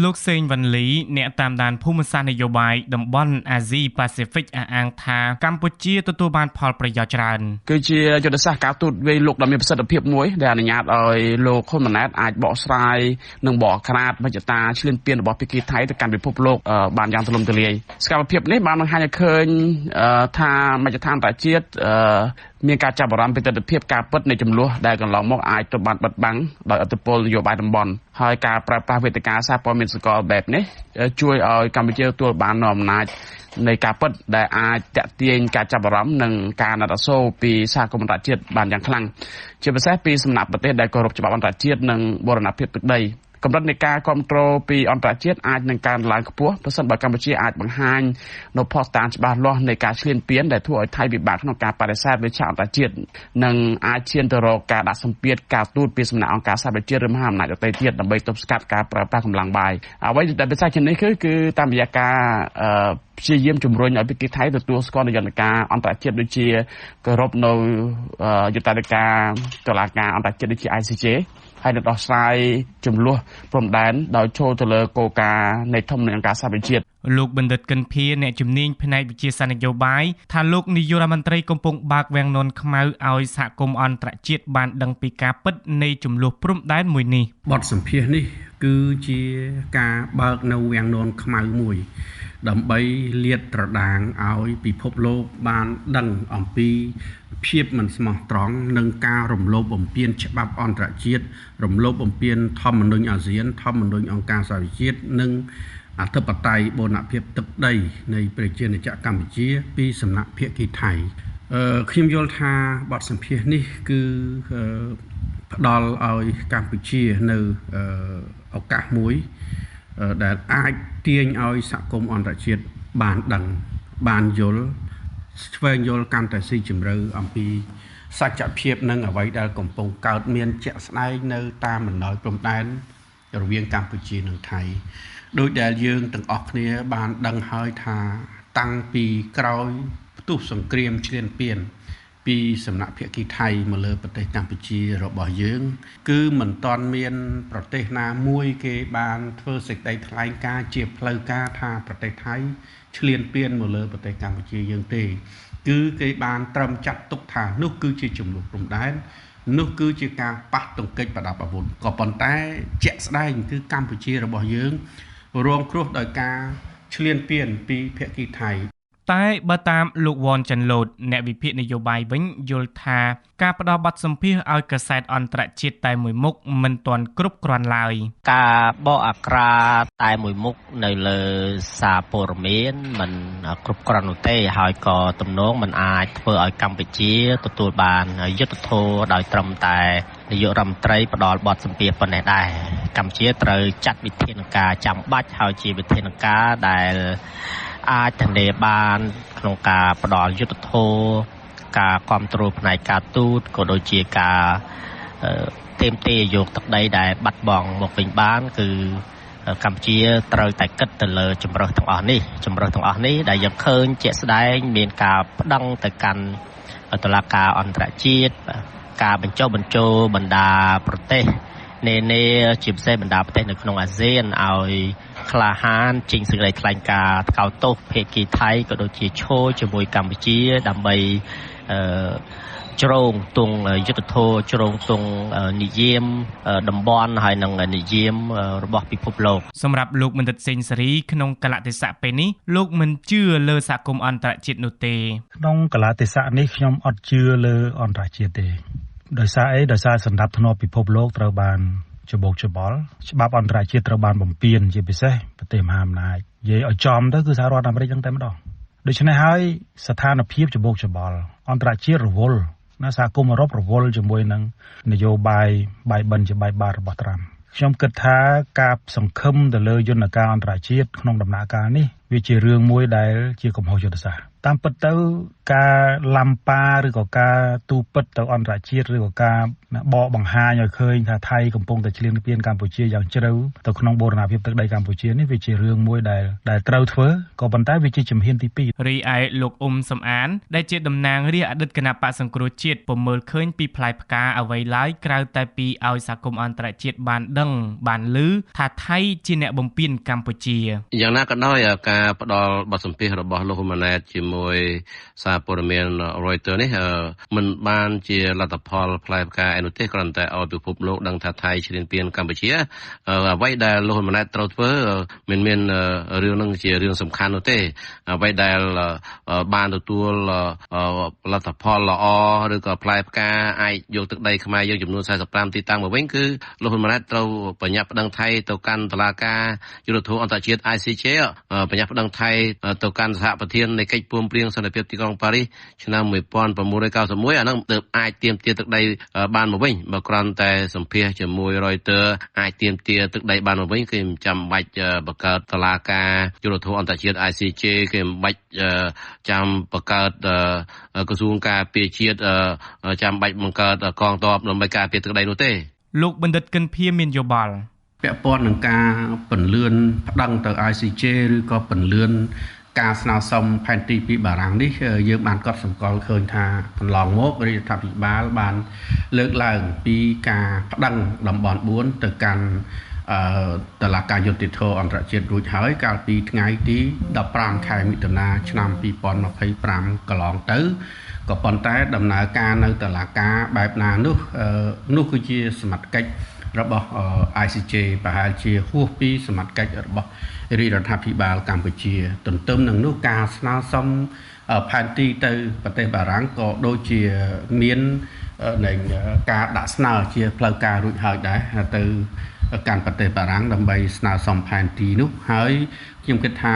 លោកសេងវ៉ាន់លី អ្នកតាមដានភូមិសាស្ត្រនយោបាយតំបន់អាស៊ីប៉ាស៊ីហ្វិក អះអាងថា កម្ពុជាទទួលបានផលប្រយោជន៍ច្រើន គឺជាយុទ្ធសាស្ត្រការទូតវាយលុកដ៏មានប្រសិទ្ធភាពមួយ ដែលអនុញ្ញាតឲ្យលោកហ៊ុនម៉ាណែតអាចបកស្រាយនិងបកក្រាតមហិច្ឆតាឈ្លានពានរបស់ភាគីថៃទៅកាន់ពិភពលោកបានយ៉ាងទូលំទូលាយ។ សកម្មភាពនេះបានបង្ហាញឲ្យឃើញថា មជ្ឈដ្ឋានអន្តរជាតិមានការចាប់អារម្មណ៍ពីទិដ្ឋភាពការពិតនៃចំនួនដែលកន្លងមកអាចត្រូវបានបិទបាំងដោយឥទ្ធិពលនយោបាយតំបន់ ហើយការប្រើប្រាស់វេទិកាសារព័ត៌មានសកលបែបនេះ ជួយឲ្យកម្ពុជាទទួលបាននូវអំណាចនៃការពិត ដែលអាចទាក់ទាញការចាប់អារម្មណ៍និងការអាណិតអាសូរពីសហគមន៍អន្តរជាតិបានយ៉ាងខ្លាំង ជាពិសេសពីសំណាក់ប្រទេសដែលគោរពច្បាប់អន្តរជាតិនិងបូរណភាពទឹកដី។ កម្រិតនៃការគ្រប់គ្រងពីអន្តរជាតិអាចនឹងកើនឡើងខ្ពស់ ប្រសិនបើកម្ពុជាអាចបង្ហាញនូវភស្តុតាងច្បាស់លាស់នៃការឈ្លានពាន ដែលធ្វើឲ្យថៃពិបាកក្នុងការបដិសេធលើឆាកអន្តរជាតិ និងអាចឈានទៅរកការដាក់សម្ពាធការទូតពីសំណាក់អង្គការសហប្រជាជាតិឬមហាអំណាចដទៃទៀត ដើម្បីទប់ស្កាត់ការប្រើប្រាស់កម្លាំងបាយ។ អ្វីដែលពិសេសជាងនេះ គឺតាមរយៈការព្យាយាមជំរុញឲ្យភាគីថៃទទួលស្គាល់នូវយន្តការអន្តរជាតិ ដូចជាគោរពនូវយុត្តិការតុលាការអន្តរជាតិដូចជា ICJ ហើយនឹងដោះស្រាយចំនួនព្រំដែនដោយចូលទៅលើគោលការណ៍នៃធម្មនុញ្ញអង្គការសហប្រជាជាតិ។ លោកបណ្ឌិតកិនភា អ្នកជំនាញផ្នែកវិទ្យាសាស្ត្រនយោបាយ ថាលោកនាយករដ្ឋមន្ត្រីកំពុងបើកវាំងននខ្មៅឲ្យសហគមន៍អន្តរជាតិបានដឹងពីការពិតនៃចំនួនព្រំដែនមួយនេះ។ បទសម្ភាសន៍នេះគឺជាការបើកនៅវាំងននខ្មៅមួយ ដើម្បីលាតត្រដាងឲ្យពិភពលោកបានដឹងអំពីភាពមិនស្មោះត្រង់ និងការរំលោភបំពានច្បាប់អន្តរជាតិ រំលោភបំពានធម្មនុញ្ញអាស៊ាន ធម្មនុញ្ញអង្គការសហប្រជាជាតិ និងអធិបតេយ្យបូរណភាពទឹកដីនៃប្រជាណាចក្រកម្ពុជាពីសំណាក់ភាគីថៃ។ ខ្ញុំយល់ថាបទសម្ភាសន៍នេះគឺផ្ដល់ឲ្យកម្ពុជានៅឱកាសមួយ ដែលអាចទាញឲ្យសហគមន៍អន្តរជាតិបានដឹងបានយល់ស្វែងយល់កាន់តែស៊ីជម្រៅអំពីសច្ចភាពនិងអ្វីដែលកំពុងកើតមានជាក់ស្ដែងនៅតាមបណ្ដោយព្រំដែនរវាងកម្ពុជានិងថៃ។ ដោយដែលយើងទាំងអស់គ្នាបានដឹងហើយថា តាំងពីក្រោយផ្ទុះសង្គ្រាមឈ្លានពានពីសំណាក់ភាគីថៃមកលើប្រទេសកម្ពុជារបស់យើង គឺមិនទាន់មានប្រទេសណាមួយគេបានធ្វើសេចក្តីថ្លែងការណ៍ជាផ្លូវការថាប្រទេសថៃឈ្លានពានមកលើប្រទេសកម្ពុជាយើងទេ គឺគេបានត្រឹមចាត់ទុកថានោះគឺជាចំនួនព្រំដែន នោះគឺជាការប៉ះទង្គិចប្រដាប់អាវុធ ក៏ប៉ុន្តែជាក់ស្ដែងគឺកម្ពុជារបស់យើងរងគ្រោះដោយការឈ្លានពានពីភាគីថៃ។ តែបើតាមលោកវ៉នចាន់ឡូត អ្នកវិភាគនយោបាយវិញយល់ថា ការផ្ដល់បទសម្ភាសន៍ឲ្យកាសែតអន្តរជាតិតែមួយមុខមិនទាន់គ្រប់គ្រាន់ឡើយ។ ការបកអាក្រាតែមួយមុខនៅលើសារព័ត៌មានមិនគ្រប់គ្រាន់នោះទេ ហើយក៏ទំនងមិនអាចធ្វើឲ្យកម្ពុជាទទួលបានយុត្តិធម៌ដោយត្រឹមតែនាយករដ្ឋមន្ត្រីផ្ដល់បទសម្ភាសន៍ប៉ុណ្ណេះដែរ។ កម្ពុជាត្រូវចាត់វិធានការចាំបាច់ ហើយជាវិធានការដែលអាចធានាបានក្នុងការផ្ដល់យុត្តិធម៌ ការគ្រប់គ្រងផ្នែកការទូត ក៏ដូចជាការទាមទារយកទឹកដីដែលបាត់បង់មកវិញបាន គឺកម្ពុជាត្រូវតែគិតទៅលើជំរើសទាំងអស់នេះ។ ជំរើសទាំងអស់នេះដែលយើងឃើញជាក់ស្ដែងមានការប្តឹងទៅកាន់តុលាការអន្តរជាតិ ការបញ្ចុះបញ្ចូលបណ្ដាប្រទេសនានា ជាពិសេសបណ្ដាប្រទេសនៅក្នុងអាស៊ានឲ្យក្លាហានចេញសេចក្តីថ្លែងការណ៍ថ្កោលទោសភាគីថៃ ក៏ដូចជាឈរជាមួយកម្ពុជាដើម្បីជ្រងទង់យុទ្ធធរ ជ្រងទង់និយាមតំបន់ ហើយនិងនិយាមរបស់ពិភពលោក។ សម្រាប់លោកបណ្ឌិតសេងសេរី ក្នុងកលៈទេសៈពេលនេះ លោកមិនជឿលើសហគមន៍អន្តរជាតិនោះទេ។ ក្នុងកលៈទេសៈនេះខ្ញុំអត់ជឿលើអន្តរជាតិទេ ដោយសារអី ដោយសារសម្ដាប់ធ្នាប់ពិភពលោកត្រូវបានច្បោកច្បល់ ច្បាប់អន្តរជាតិត្រូវបានបំពាន ជាពិសេសប្រទេសមហាអំណាច និយាយឲ្យចំទៅគឺសហរដ្ឋអាមេរិកហ្នឹងតែម្ដង។ ដូច្នេះហើយស្ថានភាពច្បោកច្បល់ អន្តរជាតិរវល់ណា សហគមន៍អឺរ៉ុបរវល់ជាមួយនឹងនយោបាយបាយបិណ្ឌជាបាយបាតរបស់ត្រាំ។ ខ្ញុំគិតថាការសង្ឃឹមទៅលើយន្តការអន្តរជាតិក្នុងដំណាក់កាលនេះ វាជារឿងមួយដែលជាកំហុសយុទ្ធសាស្ត្រតាមពិតទៅការឡំប៉ាឬក៏ការទូពិតទៅអន្តរជាតិឬក៏ការបកបង្ហាញឲ្យឃើញថាថៃកំពុងតែឈ្លានពានកម្ពុជាយ៉ាងជ្រៅទៅក្នុងបូរណភាពទឹកដីកម្ពុជានេះវាជារឿងមួយដែលត្រូវធ្វើក៏ប៉ុន្តែវាជាជំហានទី2រីឯលោកអ៊ុំសំអានដែលជាតំណាងរាស្ត្រអតីតគណបក្សសង្គ្រោះជាតិពុំមើលឃើញពីផ្លែផ្កាអ្វីឡើយក្រៅតែពីឲ្យសហគមន៍អន្តរជាតិបានដឹងបានឮថាថៃជាអ្នកបំពានកម្ពុជាយ៉ាងណាក៏ដោយការផ្ដល់បទសម្ភាសន៍របស់លោកហ៊ុនម៉ាណែតជាមួយសារព័ត៌មាន Reuters នេះមិនបានជាលទ្ធផលផ្លែផ្កាឯនោះទេគ្រាន់តែឲ្យពិភពលោកដឹងថាថៃឈ្លានពានកម្ពុជាអ្វីដែលលោកហ៊ុនម៉ាណែតត្រូវធ្វើមិនមានរឿងនឹងជារឿងសំខាន់នោះទេអ្វីដែលបានទទួលលទ្ធផលល្អឬក៏ផ្លែផ្កាអាចយកទឹកដីខ្មែរយើងចំនួន45ទីតាំងមកវិញគឺលោកហ៊ុនម៉ាណែតត្រូវបញ្ញាប្តឹងថៃទៅកាន់តុលាការយុត្តិធម៌អន្តរជាតិ ICJ បញ្ញាប្តឹងថៃទៅកាន់សហប្រធាននៃកិច្ចព្រមព្រៀងសន្តិភាពទីក្រុងប៉ារីសឆ្នាំ1991អានោះទើបអាចទាមទារទឹកដីបានមកវិញបើគ្រាន់តែសម្ភាសជាមួយ Reuters អាចទាមទារទឹកដីបានមកវិញគេមិនចាំបាច់បង្កើតតុលាការយុត្តិធម៌អន្តរជាតិ ICJ គេមិនបាច់ចាំបង្កើតក្រសួងការពារជាតិចាំបាច់បង្កើតកងទ័ពដើម្បីការពារទឹកដីនោះទេលោកបណ្ឌិតកិនភាមានយោបល់ពាក់ព័ន្ធនឹងការពន្លឿនប្តឹងទៅ ICJ ឬក៏ពន្លឿនការស្នើសុំផែនទីពីបារាំងនេះយើងបានកត់សម្គាល់ឃើញថាកន្លងមករាជរដ្ឋាភិបាលបានលើកឡើងពីការប្តឹងតំបន់4ទៅកាន់តុលាការយុត្តិធម៌អន្តរជាតិរួចហើយកាលពីថ្ងៃទី15ខែមិថុនាឆ្នាំ2025កន្លងទៅក៏ប៉ុន្តែដំណើរការនៅតុលាការបែបណានោះគឺជាសមត្ថកិច្ចរបស់ ICJ ប្រហែលជាហួសពីសមត្ថកិច្ចរបស់រាជរដ្ឋាភិបាលកម្ពុជាទន្ទឹមនឹងនោះការស្នើសុំផែនទីទៅប្រទេសបារាំងក៏ដូចជាមាននៃការដាក់ស្នើជាផ្លូវការរួចហើយដែរទៅកាន់ប្រទេសបារាំងដើម្បីស្នើសុំផែនទីនោះហើយខ្ញុំគិតថា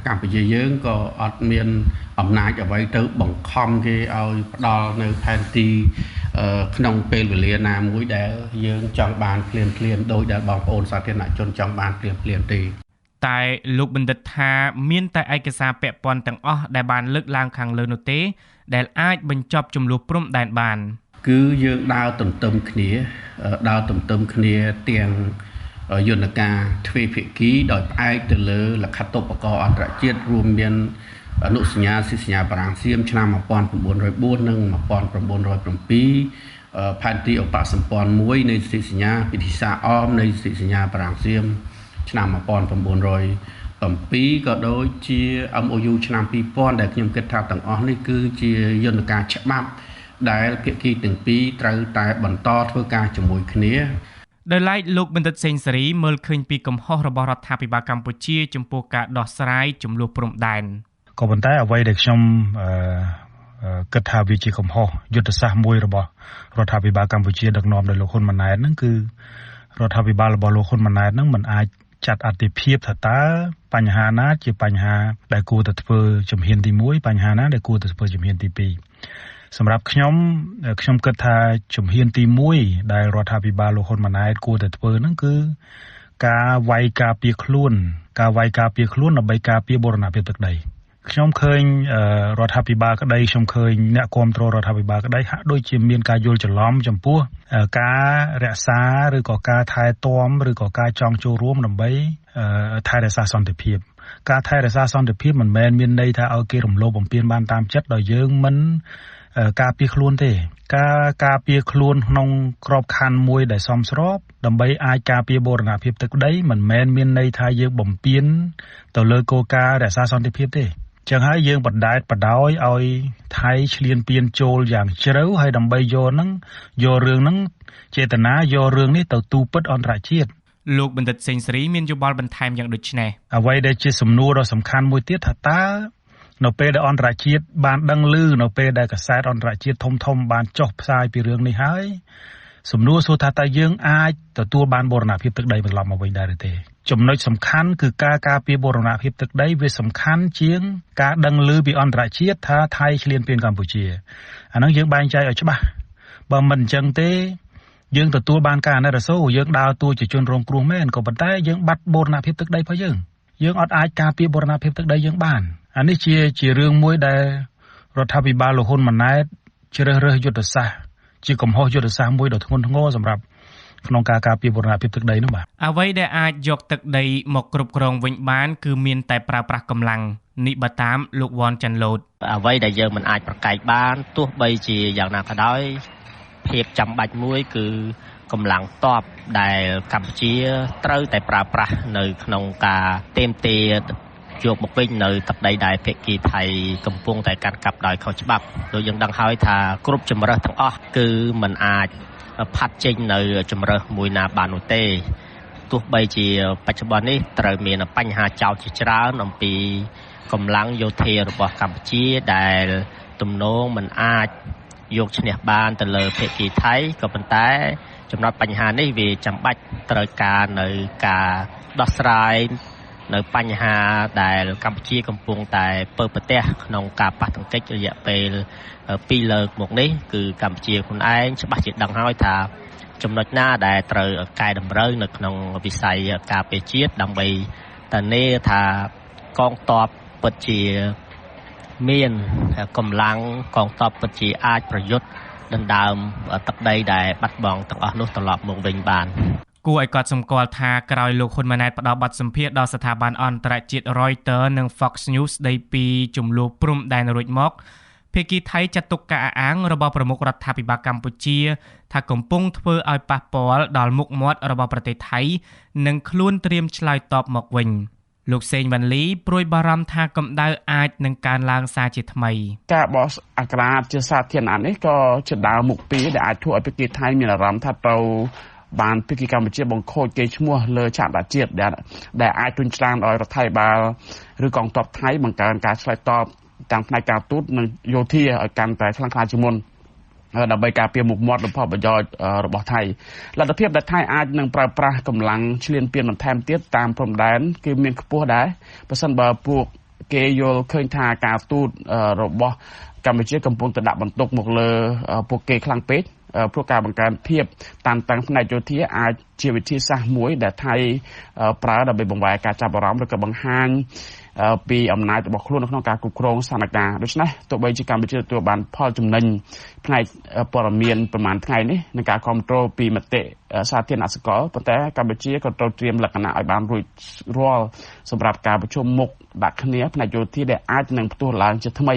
កម្ពុជាយើងក៏អត់មានអំណាចអ្វីទៅបង្ខំគេឲ្យផ្ដល់នៅផែនទីក្នុងពេលវេលាណាមួយដែលយើងចង់បានភ្លាមៗដោយដែលបងប្អូនសាធារណជនចង់បានភ្លាមៗទេតែលោកបណ្ឌិតថាមានតែឯកសារពាក់ព័ន្ធទាំងអស់ដែលបានលើកឡើងខាងលើនោះទេដែលអាចបញ្ចប់ចំនួនព្រំដែនបានគឺយើងដើរទន្ទឹមគ្នាទាំងយន្តការទ្វេភាគីដោយផ្អែកទៅលើលក្ខន្តិកអន្តរជាតិរួមមានអនុសញ្ញាសិសញ្ញាបារាំងសៀមឆ្នាំ1904និង1907ផែនទីឧបសម្ព័ន្ធមួយនៃសិសញ្ញាពិធីសារអមនៃសិសញ្ញាបារាំងសៀមឆ្នាំ1907ក៏ដូចជា MOU ឆ្នាំ2000ដែលខ្ញុំគិតថាទាំងអស់នេះគឺជាយន្តការច្បាប់ដែលភាគីទាំងពីរត្រូវតែបន្តធ្វើការជាមួយគ្នាដោយឡែកលោកបណ្ឌិតសេងសេរីមើលឃើញពីកំហុសរបស់រដ្ឋាភិបាលកម្ពុជាចំពោះការដោះស្រាយចំនួនព្រំដែនក៏ប៉ុន្តែអ្វីដែលខ្ញុំគិតថាវាជាកំហុសយុទ្ធសាស្ត្រមួយរបស់រដ្ឋាភិបាលកម្ពុជាដឹកនាំដោយលោកហ៊ុនម៉ាណែតហ្នឹងគឺរដ្ឋាភិបាលរបស់លោកហ៊ុនម៉ាណែតហ្នឹងមិនអាចចាត់អតិភិបថាតើបញ្ហាណាជាបញ្ហាដែលគួរតែធ្វើជំហានទី1បញ្ហាណាដែលគួរតែធ្វើជំហានទី2សម្រាប់ខ្ញុំគិតថាជំហានទី1ដែលរដ្ឋាភិបាលលោកហ៊ុនម៉ាណែតគួរតែធ្វើហ្នឹងគឺការវាយការពារខ្លួនដើម្បីការពារបូរណភាពទឹកដីខ្ញុំឃើញរដ្ឋាភិបាលក្តីខ្ញុំឃើញអ្នកគាំទ្ររដ្ឋាភិបាលក្តីហាក់ដូចជាមានការយល់ច្រឡំចំពោះការរក្សាឬក៏ការថែទាំឬក៏ការចង់ចូលរួមដើម្បីថែរក្សាសន្តិភាពការថែរក្សាសន្តិភាពមិនមែនមានន័យថាឲ្យគេរំលោភបំពានបានតាមចិត្តដោយយើងមិនការពារខ្លួនទេការការពារខ្លួនក្នុងក្របខ័ណ្ឌមួយដែលសមស្របដើម្បីអាចការពារបូរណភាពទឹកដីមិនមែនមានន័យថាយើងបំពានទៅលើគោលការណ៍រក្សាសន្តិភាពទេចឹងហើយយើងបណ្ដែតបណ្ដោយឲ្យថៃឈ្លានពានចូលយ៉ាងជ្រៅហើយដើម្បីយករឿងហ្នឹងចេតនាយករឿងនេះទៅទូពិតអន្តរជាតិលោកបណ្ឌិតសេងសេរីមានយោបល់បន្ថែមយ៉ាងដូចនេះអ្វីដែលជាសំណួរដ៏សំខាន់មួយទៀតថាតើនៅពេលដែលអន្តរជាតិបានដឹងឮនៅពេលដែលកាសែតអន្តរជាតិធំៗបានចុះផ្សាយពីរឿងនេះហើយសំណួរសួរថាតើយើងអាចទទួលបានបូរណភាពទឹកដីត្រឡប់មកវិញដែរឬទេចំណុចសំខាន់គឺការការពារបូរណភាពទឹកដីវាសំខាន់ជាងការដឹងឮពីអន្តរជាតិថាថៃឈ្លានពានកម្ពុជាអាហ្នឹងយើងបែងចែកឲ្យច្បាស់បើមិនអញ្ចឹងទេយើងទទួលបានការអាណិតអាសូរយើងដើរតួជាជនរងគ្រោះមែនក៏ប៉ុន្តែយើងបាត់បូរណភាពទឹកដីរបស់យើង យើងអត់អាចការពារបូរណភាពទឹកដីយើងបានអានេះជារឿងមួយដែលរដ្ឋាភិបាលលោកហ៊ុនម៉ាណែតជ្រើសរើសយុទ្ធសាស្ត្រជាកំហុសយុទ្ធសាស្ត្រមួយដ៏ធ្ងន់ធ្ងរសម្រាប់ក្នុងការការពារបូរណភាពទឹកដីនោះបាទអ្វីដែលអាចយកទឹកដីមកគ្រប់គ្រងវិញបានគឺមានតែប្រើប្រាស់កម្លាំងនេះបើតាមលោកវ៉ាន់ចាន់ឡូតអ្វីដែលយើងមិនអាចប្រកែកបានទោះបីជាយ៉ាងណាក៏ដោយភាពចាំបាច់មួយគឺកម្លាំងទ័ពដែលកម្ពុជាត្រូវតែប្រើប្រាស់នៅក្នុងការទាមទារយកមកវិញនៅទឹកដីដែលភាគីថៃកំពុងតែកាន់កាប់ដោយខុសច្បាប់ដូចយើងដឹងហើយថាគ្រប់ជម្រើសទាំងអស់គឺមិនអាចផាត់ចេញនៅជម្រើសមួយណាបាននោះទេទោះបីជាបច្ចុប្បន្ននេះត្រូវមានបញ្ហាចោទជាច្រើនអំពីកម្លាំងយោធារបស់កម្ពុជាដែលទំនងមិនអាចយកឈ្នះបានទៅលើភាគីថៃក៏ប៉ុន្តែចំណុចបញ្ហានេះវាចាំបាច់ត្រូវការនៅការដោះស្រាយនៅបញ្ហាដែលកម្ពុជាកំពុងតែពើប្រទះក្នុងការប៉ះទង្គិចរយៈពេល2លើកមកនេះគឺកម្ពុជាខ្លួនឯងច្បាស់ជាដឹងហើយថាចំណុចណាដែលត្រូវកែតម្រូវនៅក្នុងវិស័យការពារជាតិដើម្បីធានាថាកងទ័ពពិតជាមានកម្លាំងកងទ័ពពិតជាអាចប្រយុទ្ធដណ្ដើមទឹកដីដែលបាត់បង់ទាំងអស់នោះត្រឡប់មកវិញបានគួរឲ្យកត់សម្គាល់ថាក្រោយលោកហ៊ុនម៉ាណែតផ្ដល់បទសម្ភាសន៍ដល់ស្ថាប័នអន្តរជាតិ Reuters និង Fox News ស្ដីពីចំនួនព្រំដែនរួចមកភាគីថៃចាត់ទុកការអះអាងរបស់ប្រមុខរដ្ឋាភិបាលកម្ពុជាថាកំពុងធ្វើឲ្យប៉ះពាល់ដល់មុខមាត់របស់ប្រទេសថៃនិងខ្លួនត្រៀមឆ្លើយតបមកវិញលោកសេងវ៉ាន់លីព្រួយបារម្ភថាកម្ដៅអាចនឹងកើនឡើងសារជាថ្មីការបោះអាក្រាតជាសាធារណៈនេះក៏ជាដើមមុខពីរដែលអាចធ្វើឲ្យភាគីថៃមានអារម្មណ៍ថាត្រូវបានភាគីកម្ពុជាបង្ខូចកេរ្តិ៍ឈ្មោះលើឆាកអន្តរជាតិដែលអាចរុញច្រានឲ្យរដ្ឋាភិបាលឬកងទ័ពថៃបង្កើនការឆ្លើយតបទាំងផ្នែកការទូតនិងយោធាឲ្យកាន់តែខ្លាំងក្លាជាងមុនដើម្បីការពារមុខមាត់និងផលប្រយោជន៍របស់ថៃលទ្ធភាពដែលថៃអាចនឹងប្រើប្រាស់កម្លាំងឈ្លានពានបន្ថែមទៀតតាមព្រំដែនគឺមានខ្ពស់ដែរប្រសិនបើពួកគេយល់ឃើញថាការទូតរបស់កម្ពុជាកំពុងតែដាក់បន្ទុកមកលើពួកគេខ្លាំងពេកព្រោះការបង្កើនភាពតានតឹងផ្នែកយោធាអាចជាវិធីសាស្ត្រមួយដែលថៃប្រើដើម្បីបង្វែរការចាប់អារម្មណ៍ឬក៏បង្ហាញពីអំណាចរបស់ខ្លួននៅក្នុងការគ្រប់គ្រងស្ថានភាពដូច្នេះទោះបីជាកម្ពុជាទទួលបានផលចំណេញផ្នែកព័ត៌មានប្រមាណថ្ងៃនេះនឹងការគ្រប់គ្រងពីមតិសាធារណសកលប៉ុន្តែកម្ពុជាក៏ត្រូវត្រៀមលក្ខណៈឲ្យបានរួចរាល់សម្រាប់ការប្រជុំមុខដាក់គ្នាផ្នែកយោធាដែលអាចនឹងផ្ទុះឡើងជាថ្មី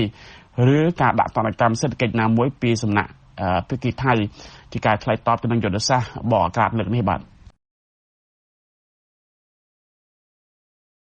ឬការដាក់ទណ្ឌកម្មសេដ្ឋកិច្ចណាមួយពីសំណាក់ភាគីថៃជាការឆ្លើយតបទៅនឹងយុទ្ធសាស្ត្របកអាក្រាតលើកនេះបាទ